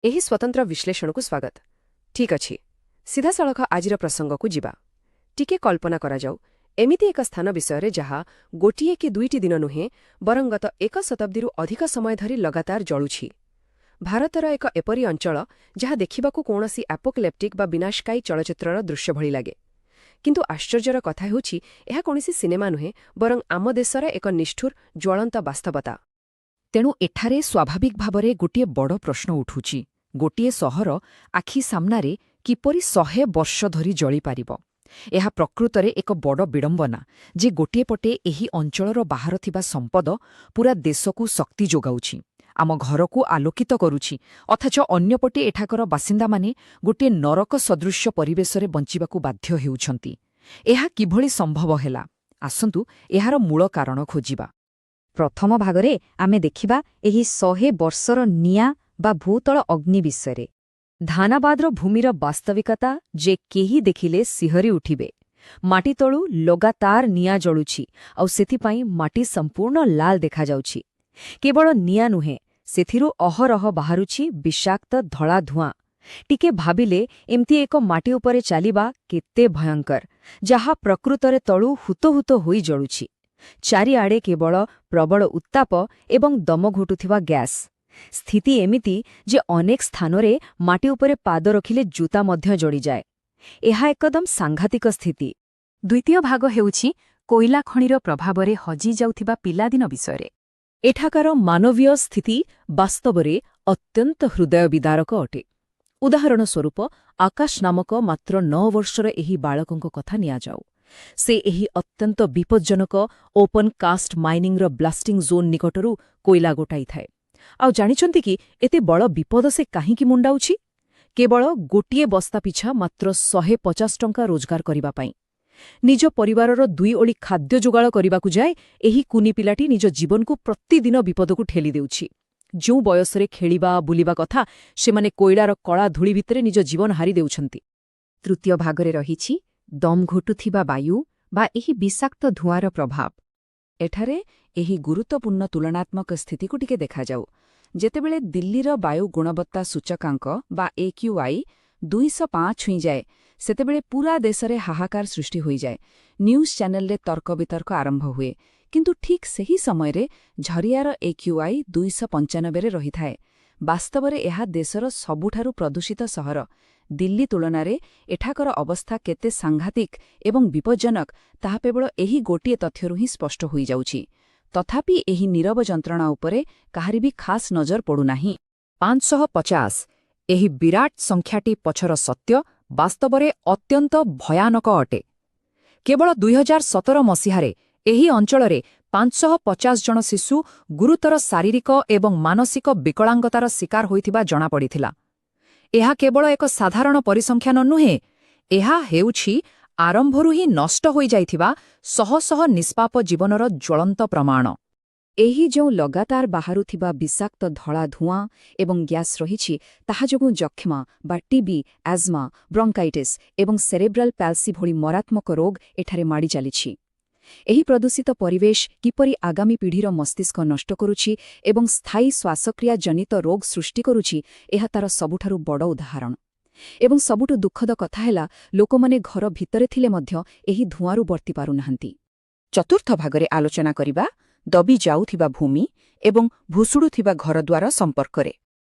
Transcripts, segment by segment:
ଏହି ସ୍ୱତନ୍ତ୍ର ବିଶ୍ଳେଷଣକୁ ସ୍ୱାଗତ। ଠିକ୍ ଅଛି, ସିଧାସଳଖ ଆଜିର ପ୍ରସଙ୍ଗକୁ ଯିବା। ଟିକେ କଳ୍ପନା କରାଯାଉ ଏମିତି ଏକ ସ୍ଥାନ ବିଷୟରେ ଯାହା ଗୋଟିଏ କି ଦୁଇଟି ଦିନ ନୁହେଁ, ବରଂ ଗତ ଏକ ଶତାବ୍ଦୀରୁ ଅଧିକ ସମୟ ଧରି ଲଗାତାର ଜଳୁଛି। ଭାରତର ଏକ ଏପରି ଅଞ୍ଚଳ ଯାହା ଦେଖିବାକୁ କୌଣସି ଆପୋକାଲିପ୍ଟିକ୍ ବା ବିନାଶକାରୀ ଚଳଚ୍ଚିତ୍ରର ଦୃଶ୍ୟ ଭଳି ଲାଗେ। କିନ୍ତୁ ଆଶ୍ଚର୍ଯ୍ୟର କଥା ହେଉଛି, ଏହା କୌଣସି ସିନେମା ନୁହେଁ, ବରଂ ଆମ ଦେଶର ଏକ ନିଷ୍ଠୁର, ଜ୍ୱଳନ୍ତ ବାସ୍ତବତା। ତେଣୁ ଏଠାରେ ସ୍ୱାଭାବିକ ଭାବରେ ଗୋଟିଏ ବଡ଼ ପ୍ରଶ୍ନ ଉଠୁଛି, ଗୋଟିଏ ସହର ଆଖି ସାମ୍ନାରେ କିପରି 100 ବର୍ଷ ଧରି ଜଳିପାରିବ? ଏହା ପ୍ରକୃତରେ ଏକ ବଡ଼ ବିଡ଼ମ୍ବନା ଯେ ଗୋଟିଏ ପଟେ ଏହି ଅଞ୍ଚଳର ବାହାର ଥିବା ସମ୍ପଦ ପୂରା ଦେଶକୁ ଶକ୍ତି ଯୋଗାଉଛି, ଆମ ଘରକୁ ଆଲୋକିତ କରୁଛି, ଅଥଚ ଅନ୍ୟପଟେ ଏଠାକାର ବାସିନ୍ଦାମାନେ ଗୋଟିଏ ନରକ ସଦୃଶ୍ୟ ପରିବେଶରେ ବଞ୍ଚିବାକୁ ବାଧ୍ୟ ହେଉଛନ୍ତି। ଏହା କିଭଳି ସମ୍ଭବ ହେଲା? ଆସନ୍ତୁ ଏହାର ମୂଳ କାରଣ ଖୋଜିବା। ପ୍ରଥମ ଭାଗରେ ଆମେ ଦେଖିବା ଏହି 100 ବର୍ଷର ନିଆଁ ବା ଭୂତଳ ଅଗ୍ନି ବିଷୟରେ। ଧାନାବାଦର ଭୂମିର ବାସ୍ତବିକତା ଯେ କେହି ଦେଖିଲେ ଶିହରି ଉଠିବେ। ମାଟି ତଳୁ ଲଗାତାର ନିଆଁ ଜଳୁଛି, ଆଉ ସେଥିପାଇଁ ମାଟି ସମ୍ପୂର୍ଣ୍ଣ ଲାଲ ଦେଖାଯାଉଛି। କେବଳ ନିଆଁ ନୁହେଁ, ସେଥିରୁ ଅହରହ ବାହାରୁଛି ବିଷାକ୍ତ ଧଳା ଧୂଆଁ। ଟିକେ ଭାବିଲେ, ଏମିତି ଏକ ମାଟି ଉପରେ ଚାଲିବା କେତେ ଭୟଙ୍କର, ଯାହା ପ୍ରକୃତରେ ତଳୁ ହୁତହୁତ ହୋଇ ଜଳୁଛି। ଚାରିଆଡ଼େ କେବଳ ପ୍ରବଳ ଉତ୍ତାପ ଏବଂ ଦମ ଘୋଟୁଥିବା ଗ୍ୟାସ୍। ସ୍ଥିତି ଏମିତି ଯେ ଅନେକ ସ୍ଥାନରେ ମାଟି ଉପରେ ପାଦ ରଖିଲେ ଜୁତା ମଧ୍ୟ ଜଳିଯାଏ। ଏହା ଏକଦମ ସାଂଘାତିକ ସ୍ଥିତି। ଦ୍ୱିତୀୟ ଭାଗ ହେଉଛି କୋଇଲା ଖଣିର ପ୍ରଭାବରେ ହଜିଯାଉଥିବା ପିଲାଦିନ ବିଷୟରେ। ଏଠାକାର ମାନବୀୟ ସ୍ଥିତି ବାସ୍ତବରେ ଅତ୍ୟନ୍ତ ହୃଦୟ ବିଦାରକ ଅଟେ। ଉଦାହରଣ ସ୍ୱରୂପ, ଆକାଶ ନାମକ ମାତ୍ର 9 ବର୍ଷର ଏହି ବାଳକଙ୍କ କଥା ନିଆଯାଉ। ସେ ଏହି ଅତ୍ୟନ୍ତ ବିପଜ୍ଜନକ ଓପନ୍ କାଷ୍ଟ ମାଇନିଂର ବ୍ଲାଷ୍ଟିଂ ଜୋନ୍ ନିକଟରୁ କୋଇଲା ଗୋଟାଇଥାଏ। ଆଉ ଜାଣିଛନ୍ତି କି ଏତେ ବଡ଼ ବିପଦ ସେ କାହିଁକି ମୁଣ୍ଡାଉଛି? କେବଳ ଗୋଟିଏ ବସ୍ତା ପିଛା ମାତ୍ର 150 ଟଙ୍କା ରୋଜଗାର କରିବା ପାଇଁ। ନିଜ ପରିବାରର ଦୁଇ ଓଳି ଖାଦ୍ୟ ଯୋଗାଡ଼ କରିବାକୁ ଯାଇ ଏହି କୁନି ପିଲାଟି ନିଜ ଜୀବନକୁ ପ୍ରତିଦିନ ବିପଦକୁ ଠେଲି ଦେଉଛି। ଯେଉଁ ବୟସରେ ଖେଳିବା ବୁଲିବା କଥା, ସେମାନେ କୋଇଲାର କଳା ଧୂଳି ଭିତରେ ନିଜ ଜୀବନ ହାରି ଦେଉଛନ୍ତି। ତୃତୀୟ ଭାଗରେ ରହିଛି ଦମ୍ ଘୋଟୁଥିବା ବାୟୁ ବା ଏହି ବିଷାକ୍ତ ଧୂଆଁର ପ୍ରଭାବ। ଏଠାରେ ଏହି ଗୁରୁତ୍ୱପୂର୍ଣ୍ଣ ତୁଳନାତ୍ମକ ସ୍ଥିତିକୁ ଟିକେ ଦେଖାଯାଉ। ଯେତେବେଳେ ଦିଲ୍ଲୀର ବାୟୁ ଗୁଣବତ୍ତା ସୂଚକାଙ୍କ ବା ଏକ୍ୟୁଆଇ 205 ଛୁଇଁଯାଏ, ସେତେବେଳେ ପୂରା ଦେଶରେ ହାହାକାର ସୃଷ୍ଟି ହୋଇଯାଏ। ନ୍ୟୁଜ୍ ଚ୍ୟାନେଲରେ ତର୍କ ବିତର୍କ ଆରମ୍ଭ ହୁଏ। କିନ୍ତୁ ଠିକ୍ ସେହି ସମୟରେ ଝରିଆର ଏକ୍ୟୁଆଇ 295ରେ ରହିଥାଏ। ବାସ୍ତବରେ ଏହା ଦେଶର ସବୁଠାରୁ ପ୍ରଦୂଷିତ ସହର। ଦିଲ୍ଲୀ ତୁଳନାରେ ଏଠାକାର ଅବସ୍ଥା କେତେ ସାଂଘାତିକ ଏବଂ ବିପଜ୍ଜନକ, ତାହା କେବଳ ଏହି ଗୋଟିଏ ତଥ୍ୟରୁ ହିଁ ସ୍ପଷ୍ଟ ହୋଇଯାଉଛି। ତଥାପି ଏହି ନୀରବ ଯନ୍ତ୍ରଣା ଉପରେ କାହାରି ବି ଖାସ୍ ନଜର ପଡ଼ୁନାହିଁ। 550, ଏହି ବିରାଟ ସଂଖ୍ୟାଟି ପଛର ସତ୍ୟ ବାସ୍ତବରେ ଅତ୍ୟନ୍ତ ଭୟାନକ ଅଟେ। କେବଳ 2017 ମସିହାରେ ଏହି ଅଞ୍ଚଳରେ 550 ଜଣ ଶିଶୁ ଗୁରୁତର ଶାରୀରିକ ଏବଂ ମାନସିକ ବିକଳାଙ୍ଗତାର ଶିକାର ହୋଇଥିବା ଜଣାପଡ଼ିଥିଲା। ଏହା କେବଳ ଏକ ସାଧାରଣ ପରିସଂଖ୍ୟାନ ନୁହେଁ, ଏହା ହେଉଛି ଆରମ୍ଭରୁ ହିଁ ନଷ୍ଟ ହୋଇଯାଇଥିବା ଶହ ଶହ ନିଷ୍ପାପ ଜୀବନର ଜ୍ୱଳନ୍ତ ପ୍ରମାଣ। ଏହି ଯେଉଁ ଲଗାତାର ବାହାରୁଥିବା ବିଷାକ୍ତ ଧଳା ଧୂଆଁ ଏବଂ ଗ୍ୟାସ୍ ରହିଛି, ତାହା ଯୋଗୁଁ ଯକ୍ଷ୍ମା ବା ଟିବି, ଆଜମା, ବ୍ରଙ୍କାଇଟିସ୍ ଏବଂ ସେରେବ୍ରାଲ ପ୍ୟାଲ୍ସି ଭଳି ମରାତ୍ମକ ରୋଗ ଏଠାରେ ମାଡ଼ି ଚାଲିଛି। ଏହି ପ୍ରଦୂଷିତ ପରିବେଶ କିପରି ଆଗାମୀ ପିଢ଼ିର ମସ୍ତିଷ୍କ ନଷ୍ଟ କରୁଛି ଏବଂ ସ୍ଥାୟୀ ଶ୍ୱାସକ୍ରିୟା ଜନିତ ରୋଗ ସୃଷ୍ଟି କରୁଛି, ଏହା ତାର ସବୁଠାରୁ ବଡ଼ ଉଦାହରଣ। ଏବଂ ସବୁଠୁ ଦୁଃଖଦ କଥା ହେଲା, ଲୋକମାନେ ଘର ଭିତରେ ଥିଲେ ମଧ୍ୟ ଏହି ଧୂଆଁରୁ ବର୍ତ୍ତି ପାରୁନାହାନ୍ତି। ଚତୁର୍ଥ ଭାଗରେ ଆଲୋଚନା କରିବା ଦବି ଯାଉଥିବା ଭୂମି ଏବଂ ଭୁଷୁଡ଼ୁଥିବା ଘରଦ୍ୱାର ସମ୍ପର୍କରେ।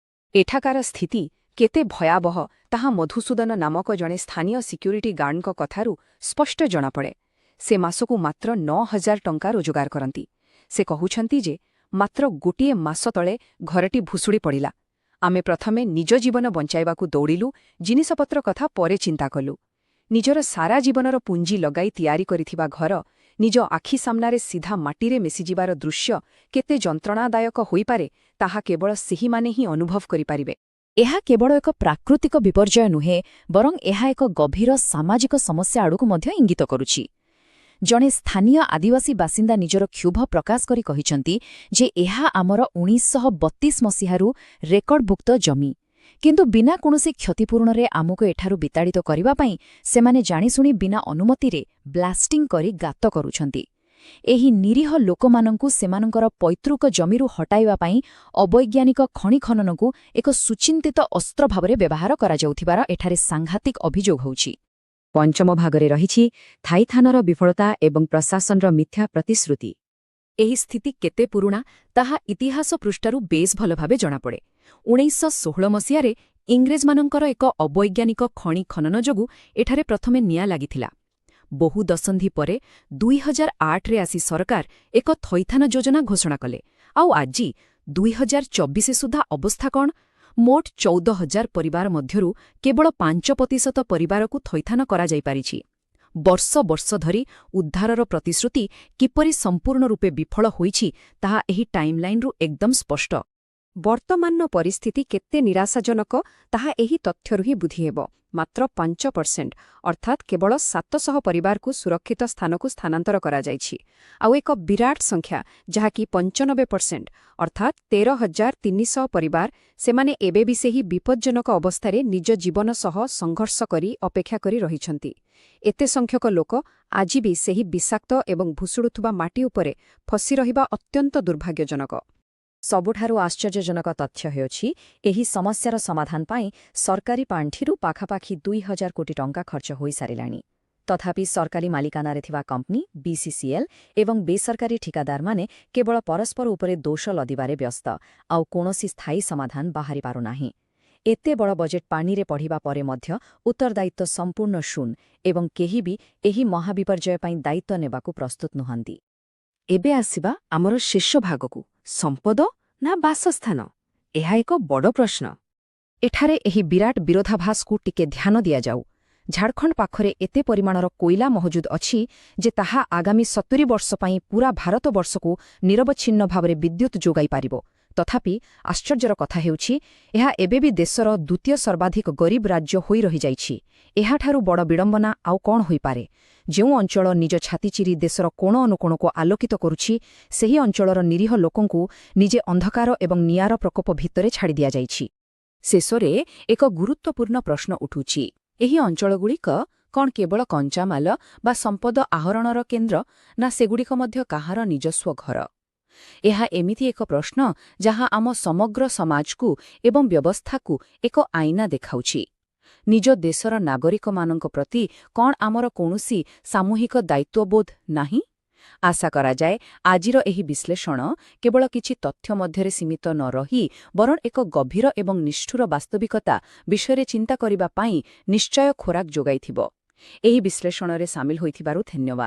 ଏଠାକାର ସ୍ଥିତି କେତେ ଭୟାବହ, ତାହା ମଧୁସୂଦନ ନାମକ ଜଣେ ସ୍ଥାନୀୟ ସିକ୍ୟୁରିଟି ଗାର୍ଡଙ୍କ କଥାରୁ ସ୍ପଷ୍ଟ ଜଣାପଡ଼େ। ସେ ମାସକୁ ମାତ୍ର 9000 ଟଙ୍କା ରୋଜଗାର କରନ୍ତି। ସେ କହୁଛନ୍ତି ଯେ ମାତ୍ର ଗୋଟିଏ ମାସ ତଳେ ଘରଟି ଭୁଷୁଡ଼ି ପଡ଼ିଲା। ଆମେ ପ୍ରଥମେ ନିଜ ଜୀବନ ବଞ୍ଚାଇବାକୁ ଦୌଡ଼ିଲୁ, ଜିନିଷପତ୍ର କଥା ପରେ ଚିନ୍ତା କଲୁ। ନିଜର ସାରା ଜୀବନର ପୁଞ୍ଜି ଲଗାଇ ତିଆରି କରିଥିବା ଘର ନିଜ ଆଖି ସାମ୍ନାରେ ସିଧା ମାଟିରେ ମିଶିଯିବାର ଦୃଶ୍ୟ କେତେ ଯନ୍ତ୍ରଣାଦାୟକ ହୋଇପାରେ, ତାହା କେବଳ ସେହିମାନେ ହିଁ ଅନୁଭବ କରିପାରିବେ। ଏହା କେବଳ ଏକ ପ୍ରାକୃତିକ ବିପର୍ଯ୍ୟୟ ନୁହେଁ, ବରଂ ଏହା ଏକ ଗଭୀର ସାମାଜିକ ସମସ୍ୟା ଆଡ଼କୁ ମଧ୍ୟ ଇଙ୍ଗିତ କରୁଛି। ଜଣେ ସ୍ଥାନୀୟ ଆଦିବାସୀ ବାସିନ୍ଦା ନିଜର କ୍ଷୋଭ ପ୍ରକାଶ କରି କହିଛନ୍ତି ଯେ ଏହା ଆମର 1932 ମସିହାରୁ ରେକର୍ଡଭୁକ୍ତ ଜମି, କିନ୍ତୁ ବିନା କୌଣସି କ୍ଷତିପୂରଣରେ ଆମକୁ ଏଠାରୁ ବିତାଡ଼ିତ କରିବା ପାଇଁ ସେମାନେ ଜାଣିଶୁଣି ବିନା ଅନୁମତିରେ ବ୍ଲାଷ୍ଟିଂ କରି ଗାତ କରୁଛନ୍ତି। ଏହି ନିରୀହ ଲୋକମାନଙ୍କୁ ସେମାନଙ୍କର ପୈତୃକ ଜମିରୁ ହଟାଇବା ପାଇଁ ଅବୈଜ୍ଞାନିକ ଖଣି ଖନନକୁ ଏକ ସୁଚିନ୍ତିତ ଅସ୍ତ୍ର ଭାବରେ ବ୍ୟବହାର କରାଯାଉଥିବାର ଏଠାରେ ସାଂଘାତିକ ଅଭିଯୋଗ ହେଉଛି। ପଞ୍ଚମ ଭାଗରେ ରହିଛି ଥାଇଥାନର ବିଫଳତା ଏବଂ ପ୍ରଶାସନର ମିଥ୍ୟା ପ୍ରତିଶ୍ରୁତି। ଏହି ସ୍ଥିତି କେତେ ପୁରୁଣା, ତାହା ଇତିହାସ ପୃଷ୍ଠାରୁ ବେଶ୍ ଭଲ ଭାବେ ଜଣାପଡ଼େ। 1916 ମସିହାରେ ଇଂରେଜମାନଙ୍କର ଏକ ଅବୈଜ୍ଞାନିକ ଖଣି ଖନନ ଯୋଗୁଁ ଏଠାରେ ପ୍ରଥମେ ନିଆଁ ଲାଗିଥିଲା। ବହୁ ଦଶନ୍ଧି ପରେ 2008ରେ ଆସି ସରକାର ଏକ ଥଇଥାନ ଯୋଜନା ଘୋଷଣା କଲେ। ଆଉ ଆଜି 2024 ସୁଦ୍ଧା ଅବସ୍ଥା କ'ଣ? ମୋଟ 14,000 ପରିବାର ମଧ୍ୟରୁ କେବଳ 5% ପରିବାରକୁ ଥଇଥାନ କରାଯାଇପାରିଛି। ବର୍ଷ ବର୍ଷ ଧରି ଉଦ୍ଧାରର ପ୍ରତିଶ୍ରୁତି କିପରି ସମ୍ପୂର୍ଣ୍ଣ ରୂପେ ବିଫଳ ହୋଇଛି, ତାହା ଏହି ଟାଇମ୍ଲାଇନ୍ରୁ ଏକଦମ ସ୍ପଷ୍ଟ। ବର୍ତ୍ତମାନର ପରିସ୍ଥିତି କେତେ ନିରାଶାଜନକ, ତାହା ଏହି ତଥ୍ୟରୁ ହିଁ ବୁଝିହେବ। ମାତ୍ର 5%, ଅର୍ଥାତ୍ କେବଳ 700 ପରିବାରକୁ ସୁରକ୍ଷିତ ସ୍ଥାନକୁ ସ୍ଥାନାନ୍ତର କରାଯାଇଛି। ଆଉ ଏକ ବିରାଟ ସଂଖ୍ୟା, ଯାହାକି 95%, ଅର୍ଥାତ୍ 13,300 ପରିବାର, ସେମାନେ ଏବେ ବି ସେହି ବିପଜ୍ଜନକ ଅବସ୍ଥାରେ ନିଜ ଜୀବନ ସହ ସଂଘର୍ଷ କରି ଅପେକ୍ଷା କରି ରହିଛନ୍ତି। ଏତେ ସଂଖ୍ୟକ ଲୋକ ଆଜି ବି ସେହି ବିଷାକ୍ତ ଏବଂ ଭୁଷୁଡ଼ୁଥିବା ମାଟି ଉପରେ ଫସି ରହିବା ଅତ୍ୟନ୍ତ ଦୁର୍ଭାଗ୍ୟଜନକ। ସବୁଠାରୁ ଆଶ୍ଚର୍ଯ୍ୟଜନକ ତଥ୍ୟ ହେଉଛି, ଏହି ସମସ୍ୟାର ସମାଧାନ ପାଇଁ ସରକାରୀ ପାଣ୍ଠିରୁ ପାଖାପାଖି 2000 କୋଟି ଟଙ୍କା ଖର୍ଚ୍ଚ ହୋଇସାରିଲାଣି। ତଥାପି ସରକାରୀ ମାଲିକାନାରେ ଥିବା କମ୍ପାନୀ ବିସିସିଏଲ୍ ଏବଂ ବେସରକାରୀ ଠିକାଦାରମାନେ କେବଳ ପରସ୍ପର ଉପରେ ଦୋଷ ଲଦିବାରେ ବ୍ୟସ୍ତ, ଆଉ କୌଣସି ସ୍ଥାୟୀ ସମାଧାନ ବାହାରି ପାରୁନାହିଁ। ଏତେ ବଡ଼ ବଜେଟ୍ ପାଣିରେ ପଡ଼ିବା ପରେ ମଧ୍ୟ ଉତ୍ତରଦାୟିତ୍ୱ ସମ୍ପୂର୍ଣ୍ଣ ଶୂନ ଏବଂ କେହି ବି ଏହି ମହାବିପର୍ଯ୍ୟୟ ପାଇଁ ଦାୟିତ୍ୱ ନେବାକୁ ପ୍ରସ୍ତୁତ ନୁହନ୍ତି। ଏବେ ଆସିବା ଆମର ଶେଷ ଭାଗକୁ, ସମ୍ପଦ ନା ବାସସ୍ଥାନ? ଏହା ଏକ ବଡ଼ ପ୍ରଶ୍ନ। ଏଠାରେ ଏହି ବିରାଟ ବିରୋଧାଭାସକୁ ଟିକେ ଧ୍ୟାନ ଦିଆଯାଉ। ଝାଡ଼ଖଣ୍ଡ ପାଖରେ ଏତେ ପରିମାଣର କୋଇଲା ମହଜୁଦ ଅଛି ଯେ ତାହା ଆଗାମୀ 70 ବର୍ଷ ପାଇଁ ପୂରା ଭାରତବର୍ଷକୁ ନିରବଚ୍ଛିନ୍ନ ଭାବରେ ବିଦ୍ୟୁତ୍ ଯୋଗାଇ ପାରିବ। ତଥାପି ଆଶ୍ଚର୍ଯ୍ୟର କଥା ହେଉଛି, ଏହା ଏବେ ବି ଦେଶର ଦ୍ୱିତୀୟ ସର୍ବାଧିକ ଗରିବ ରାଜ୍ୟ ହୋଇ ରହିଯାଇଛି। ଏହାଠାରୁ ବଡ଼ ବିଡ଼ମ୍ବନା ଆଉ କ'ଣ ହୋଇପାରେ? ଯେଉଁ ଅଞ୍ଚଳ ନିଜ ଛାତି ଚିରି ଦେଶର କୋଣ ଅନୁକୋଣକୁ ଆଲୋକିତ କରୁଛି, ସେହି ଅଞ୍ଚଳର ନିରୀହ ଲୋକଙ୍କୁ ନିଜେ ଅନ୍ଧକାର ଏବଂ ନିଆଁର ପ୍ରକୋପ ଭିତରେ ଛାଡ଼ି ଦିଆଯାଇଛି। ଶେଷରେ ଏକ ଗୁରୁତ୍ୱପୂର୍ଣ୍ଣ ପ୍ରଶ୍ନ ଉଠୁଛି। ଏହି ଅଞ୍ଚଳଗୁଡ଼ିକ କ'ଣ କେବଳ କଞ୍ଚାମାଲ ବା ସମ୍ପଦ ଆହରଣର କେନ୍ଦ୍ର, ନା ସେଗୁଡ଼ିକ ମଧ୍ୟ କାହାର ନିଜସ୍ୱ ଘର? ଏହା ଏମିତି ଏକ ପ୍ରଶ୍ନ ଯାହା ଆମ ସମଗ୍ର ସମାଜକୁ ଏବଂ ବ୍ୟବସ୍ଥାକୁ ଏକ ଆଇନା ଦେଖାଉଛି। ନିଜ ଦେଶର ନାଗରିକମାନଙ୍କ ପ୍ରତି କ'ଣ ଆମର କୌଣସି ସାମୂହିକ ଦାୟିତ୍ୱବୋଧ ନାହିଁ? ଆଶା କରାଯାଏ, ଆଜିର ଏହି ବିଶ୍ଳେଷଣ କେବଳ କିଛି ତଥ୍ୟ ମଧ୍ୟରେ ସୀମିତ ନ ରହି ବରଂ ଏକ ଗଭୀର ଏବଂ ନିଷ୍ଠୁର ବାସ୍ତବିକତା ବିଷୟରେ ଚିନ୍ତା କରିବା ପାଇଁ ନିଶ୍ଚୟ ଖୋରାକ ଯୋଗାଇଥିବ। ଏହି ବିଶ୍ଳେଷଣରେ ସାମିଲ ହୋଇଥିବାରୁ ଧନ୍ୟବାଦ।